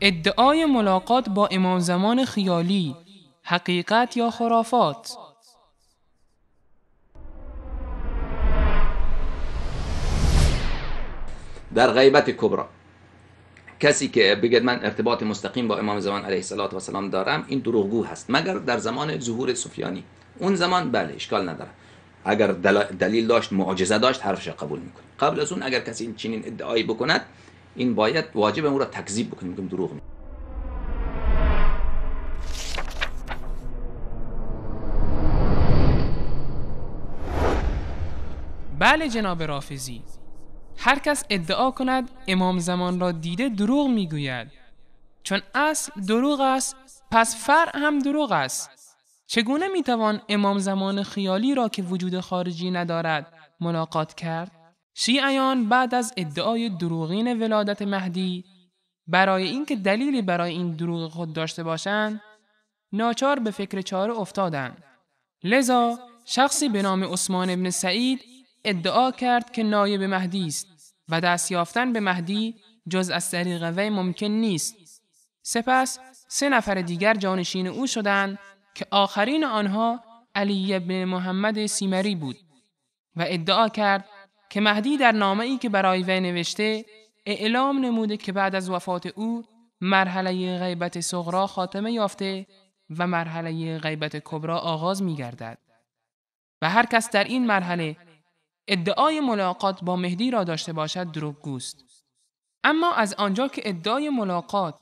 ادعای ملاقات با امام زمان خیالی، حقیقت یا خرافات؟ در غیبت کبرا کسی که بگه من ارتباط مستقیم با امام زمان علیه السلام دارم، این دروغگو هست، مگر در زمان ظهور سفیانی. اون زمان بله اشکال نداره، اگر دلیل داشت، معجزه داشت، حرفش قبول میکنه. قبل از اون اگر کسی این چنین ادعایی بکند، این باید واجب او را تکذیب بکنیم که دروغ میگه. بله جناب رافضی، هر کس ادعا کند امام زمان را دیده دروغ میگوید، چون اصل دروغ است، پس فرع هم دروغ است. چگونه میتوان امام زمان خیالی را که وجود خارجی ندارد ملاقات کرد؟ شیعیان بعد از ادعای دروغین ولادت مهدی، برای اینکه دلیلی برای این دروغ خود داشته باشند، ناچار به فکر چاره افتادند. لذا شخصی به نام عثمان ابن سعید ادعا کرد که نایب مهدی است و دست یافتن به مهدی جز از طریق وی ممکن نیست. سپس 3 نفر دیگر جانشین او شدند که آخرین آنها علی ابن محمد سیمری بود و ادعا کرد که مهدی در نامه‌ای که برای وی نوشته اعلام نموده که بعد از وفات او مرحله غیبت صغرا خاتمه یافته و مرحله غیبت کبرا آغاز می‌گردد و هر کس در این مرحله ادعای ملاقات با مهدی را داشته باشد دروغگوست. اما از آنجا که ادعای ملاقات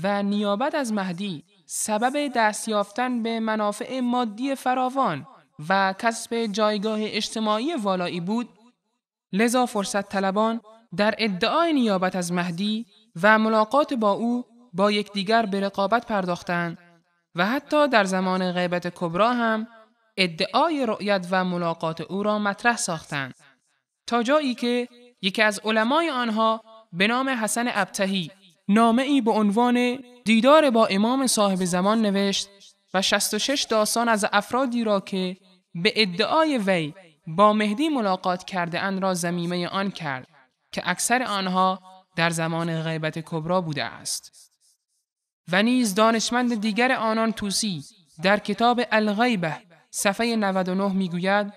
و نیابت از مهدی سبب دست یافتن به منافع مادی فراوان و کسب جایگاه اجتماعی والایی بود، لذا فرصت طلبان در ادعای نیابت از مهدی و ملاقات با او با یکدیگر به رقابت پرداختند و حتی در زمان غیبت کبرا هم ادعای رؤیت و ملاقات او را مطرح ساختند، تا جایی که یکی از علمای آنها به نام حسن ابطحی نامه‌ای به عنوان دیدار با امام صاحب زمان نوشت و 66 داستان از افرادی را که به ادعای وی با مهدی ملاقات کرده اند را ضمیمه آن کرد که اکثر آنها در زمان غیبت کبرا بوده است. و نیز دانشمند دیگر آنان طوسی در کتاب الغیبه صفحه 99 میگوید: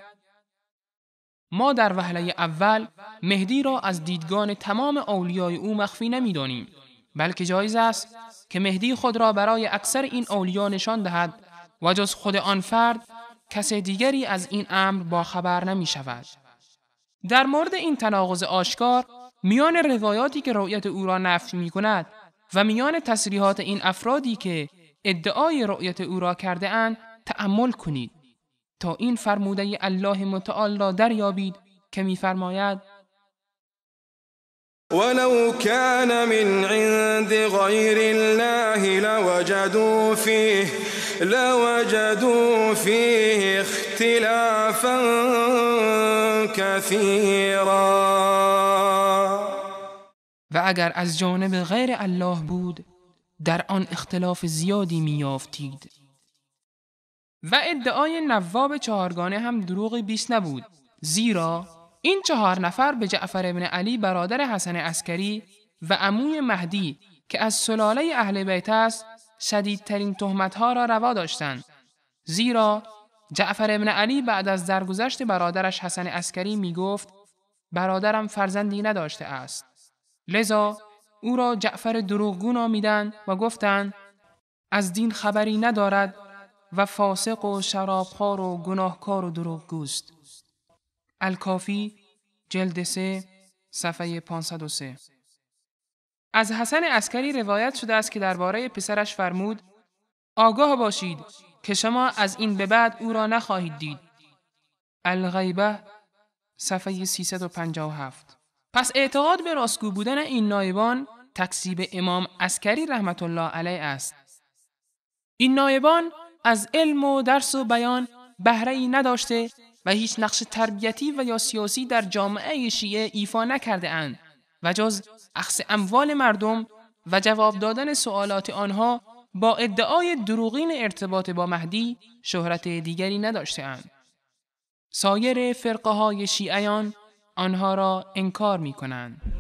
ما در وهله اول مهدی را از دیدگان تمام اولیای او مخفی نمیدانیم، بلکه جایز است که مهدی خود را برای اکثر این اولیا نشان دهد و جز خود آن فرد کس دیگری از این امر با خبر نمی شود. در مورد این تناقض آشکار میان روایاتی که رؤیت او را نفی می کند و میان تصریحات این افرادی که ادعای رؤیت او را کرده اند تأمل کنید تا این فرموده الله متعال را دریابید که می‌فرماید: ولو كان من عند غير الله لوجدوا فيه اختلافا كثيرا. و اگر از جانب غیر الله بود در آن اختلاف زیادی می‌یافتید. و ادعای نواب چهارگانه هم دروغ بیش نبود، زیرا این 4 نفر به جعفر ابن علی برادر حسن عسکری و عموی مهدی که از سلاله اهل بیت است شدیدترین تهمت‌ها را روا داشتند، زیرا جعفر ابن علی بعد از درگذشت برادرش حسن عسکری می گفت برادرم فرزندی نداشته است، لذا او را جعفر دروغگو نامیدند و گفتند از دین خبری ندارد و فاسق و شرابخوار و گناهکار و دروغگوست. الکافی جلد 3 صفحه 503. از حسن عسکری روایت شده است که درباره پسرش فرمود: آگاه باشید که شما از این به بعد او را نخواهید دید. الغیبه صفحه 357. پس اعتقاد به راستگو بودن این نایبان تکذیب امام عسکری رحمت الله علیه است. این نایبان از علم و درس و بیان بهره‌ای نداشته و هیچ نقش تربیتی و یا سیاسی در جامعه شیعه ایفا نکرده اند و جز اخذ اموال مردم و جواب دادن سوالات آنها با ادعای دروغین ارتباط با مهدی شهرت دیگری نداشته اند. سایر فرقه های شیعیان آنها را انکار می کنند.